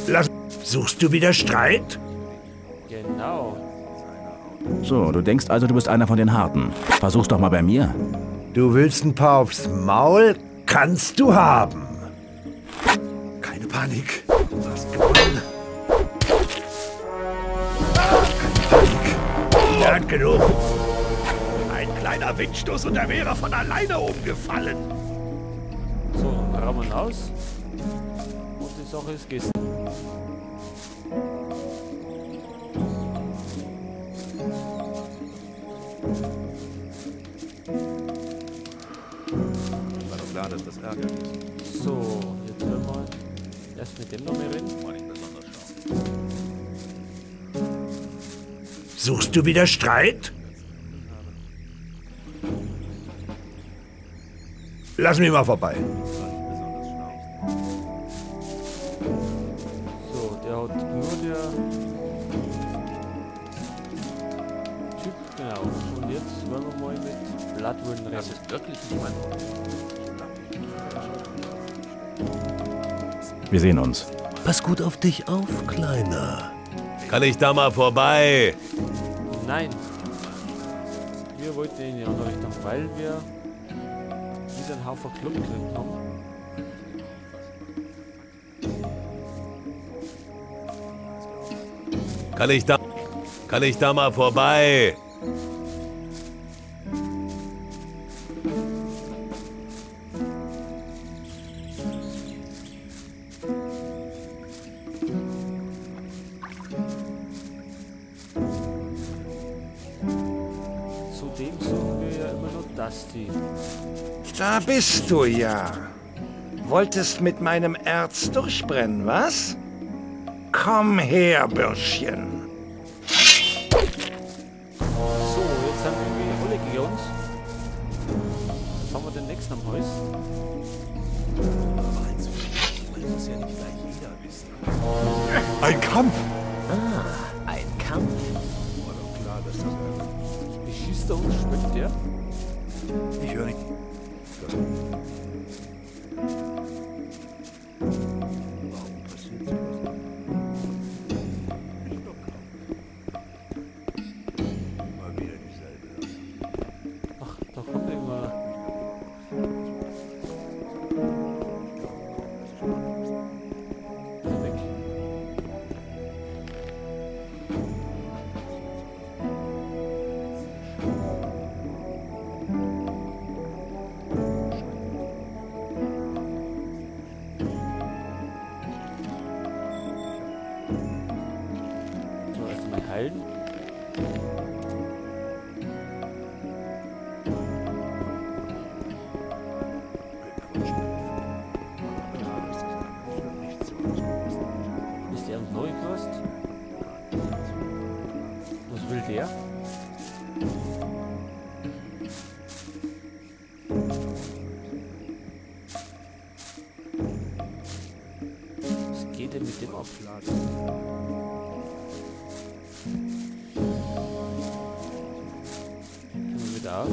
Lass. Suchst du wieder Streit? Genau. So, du denkst also, du bist einer von den Harten. Versuch's doch mal bei mir. Du willst ein paar aufs Maul? Kannst du haben. Keine Panik. Du hast gewonnen. Keine Panik. Lernt genug. Ein kleiner Windstoß und er wäre von alleine umgefallen. So, dann rammen aus. Und die Sache ist gegessen. War doch klar, dass das Ärger gibt. So, jetzt werden wir erst mit dem noch mehr reden. War nicht besonders schlau. Suchst du wieder Streit? Lass mich mal vorbei. So, der hat nur der Typ, genau. Und jetzt wollen wir mal mit Bloodwyn reden. Das ist wirklich nicht mein Problem. Wir sehen uns. Pass gut auf dich auf, Kleiner. Kann ich da mal vorbei? Nein. Wir wollten in die andere Richtung, weil wir wieder einen Haufen Club gekriegt haben. Kann ich da mal vorbei? Zudem suchen wir ja immer noch Dusty. Da bist du ja. Wolltest mit meinem Erz durchbrennen, was? Komm her, Bürschchen. So, jetzt sind wir alle gegen uns. Was haben wir denn nächsten am Haus? Muss ja nicht gleich jeder wissen. Ein Kampf! Ah, ein Kampf. War doch klar, dass das Ärger gibt. Jetzt beschießt er uns, schmeckt der? Ich höre nicht. Das Warum passiert sowas? Ich doch kaum. Immer wieder dieselbe Sache. Ach, da kommt irgendwann. Ist er weg. So, erstmal heilen. Ist der neu Quest? Was will der? Was geht denn mit dem ab? Können wir wieder auf?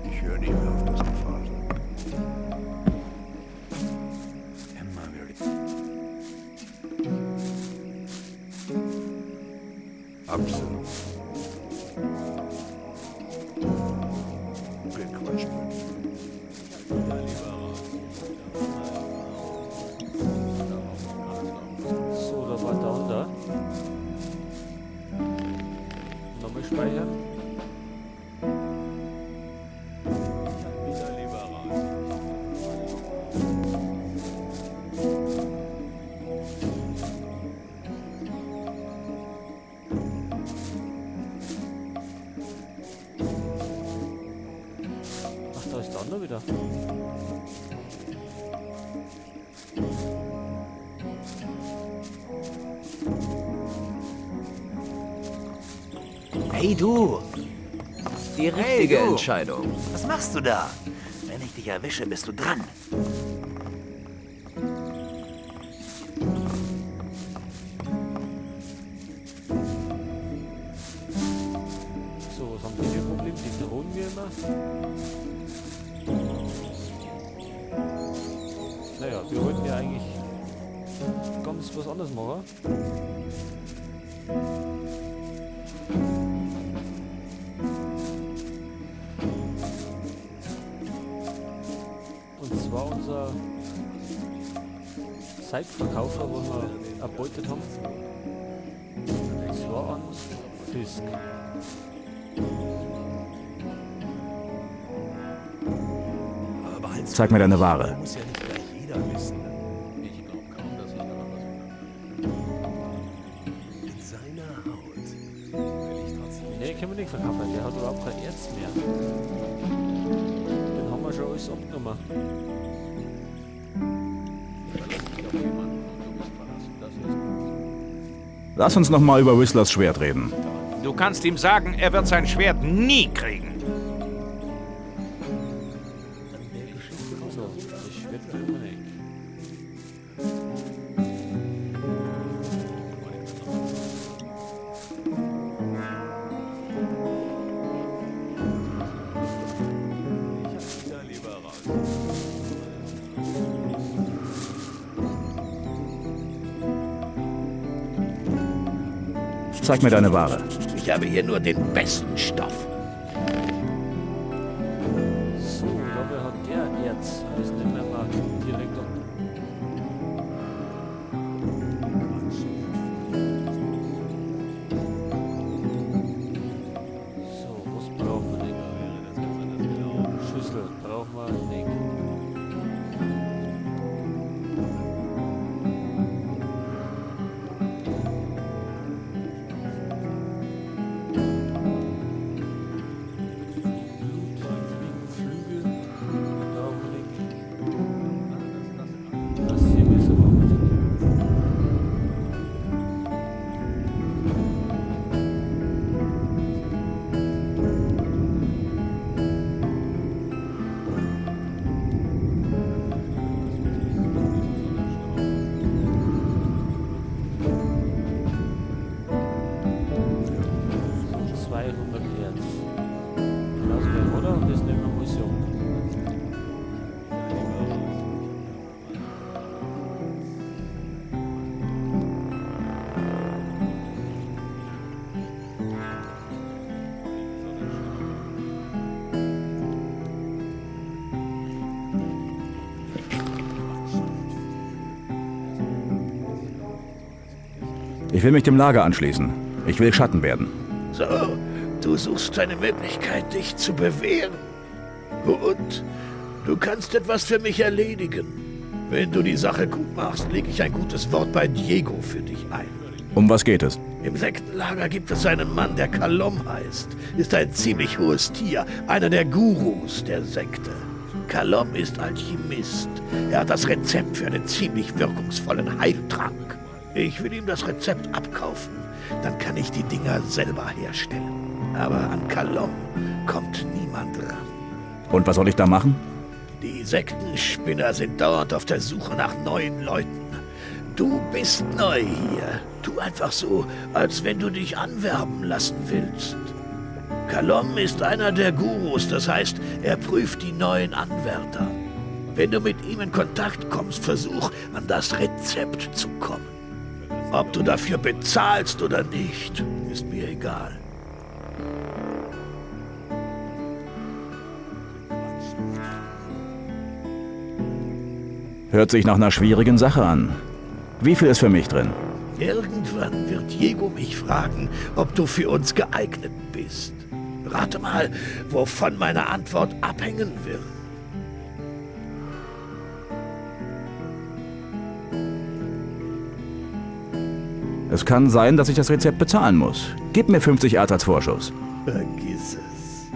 Ich höre nicht mehr auf das Gefasel. Immer wieder. Absolut. Gequatscht. So, da war da und da. Nochmal speichern. Ach, da ist der andere wieder. Hey du! Die richtige Hey, du. Entscheidung. Was machst du da? Wenn ich dich erwische, bist du dran. So, was haben die für ein Problem? Die drohen mir immer. Naja, wir wollten ja eigentlich ganz was anderes machen. Und zwar unser Zeitverkaufer, wo wir erbeutet haben. Und zwar an Fisk. Zeig mir deine Ware. Muss ja nicht gleich jeder wissen. Ich glaube kaum, dass ich daran was In seiner Haut. Will ich trotzdem. Ne, können wir nicht verkaufen. Der hat überhaupt kein Erz mehr. Den haben wir schon alles abgenommen. Lass uns noch mal über Whistlers Schwert reden. Du kannst ihm sagen, er wird sein Schwert nie kriegen. So, das Schwert kriegen wir nicht. Da lieber raus. Zeig mir deine Ware. Ich habe hier nur den besten Stoff. So, dabei hat der Erz. Das nehmen wir mal direkt ab. So, was brauchen wir nicht? Schüssel brauchen wir nicht. Flügel brauchen wir nicht. Das hier ist aber auch nicht. So, 200 Erz. Lassen wir, oder? Und das nehmen wir mal so. Ich will mich dem Lager anschließen. Ich will Schatten werden. So, du suchst eine Möglichkeit, dich zu bewähren. Gut, du kannst etwas für mich erledigen. Wenn du die Sache gut machst, lege ich ein gutes Wort bei Diego für dich ein. Um was geht es? Im Sektenlager gibt es einen Mann, der Kalom heißt. Ist ein ziemlich hohes Tier, einer der Gurus der Sekte. Kalom ist Alchemist. Er hat das Rezept für einen ziemlich wirkungsvollen Heiltrank. Ich will ihm das Rezept abkaufen. Dann kann ich die Dinger selber herstellen. Aber an Kalom kommt niemand ran. Und was soll ich da machen? Die Sektenspinner sind dauernd auf der Suche nach neuen Leuten. Du bist neu hier. Tu einfach so, als wenn du dich anwerben lassen willst. Kalom ist einer der Gurus, das heißt, er prüft die neuen Anwärter. Wenn du mit ihm in Kontakt kommst, versuch, an das Rezept zu kommen. Ob du dafür bezahlst oder nicht, ist mir egal. Hört sich nach einer schwierigen Sache an. Wie viel ist für mich drin? Irgendwann wird Diego mich fragen, ob du für uns geeignet bist. Rate mal, wovon meine Antwort abhängen wird. Es kann sein, dass ich das Rezept bezahlen muss. Gib mir 50 Erz als Vorschuss. Vergiss es.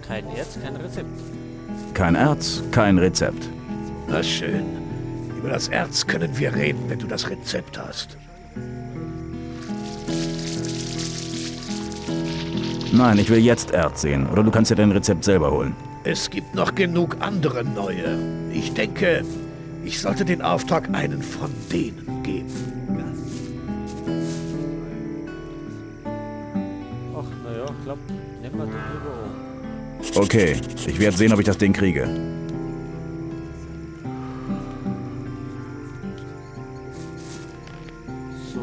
Kein Erz, kein Rezept. Kein Erz, kein Rezept. Na schön. Über das Erz können wir reden, wenn du das Rezept hast. Nein, ich will jetzt Erz sehen. Oder du kannst dir dein Rezept selber holen. Es gibt noch genug andere neue. Ich denke, ich sollte den Auftrag einen von denen geben. Ach, naja, ich glaube, nehmen wir den lieber an. Okay, ich werde sehen, ob ich das Ding kriege. So.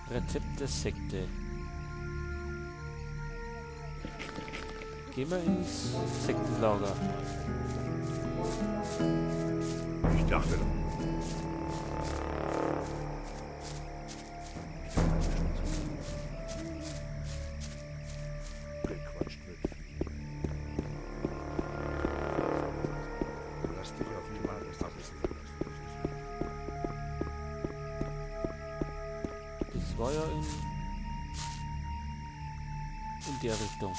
Rezept der Sekte. Gehen wir ins Sektenlager. Ich dachte. Gequatscht wird viel. Lass dich auf niemanden verlassen. Das war ja in der Richtung.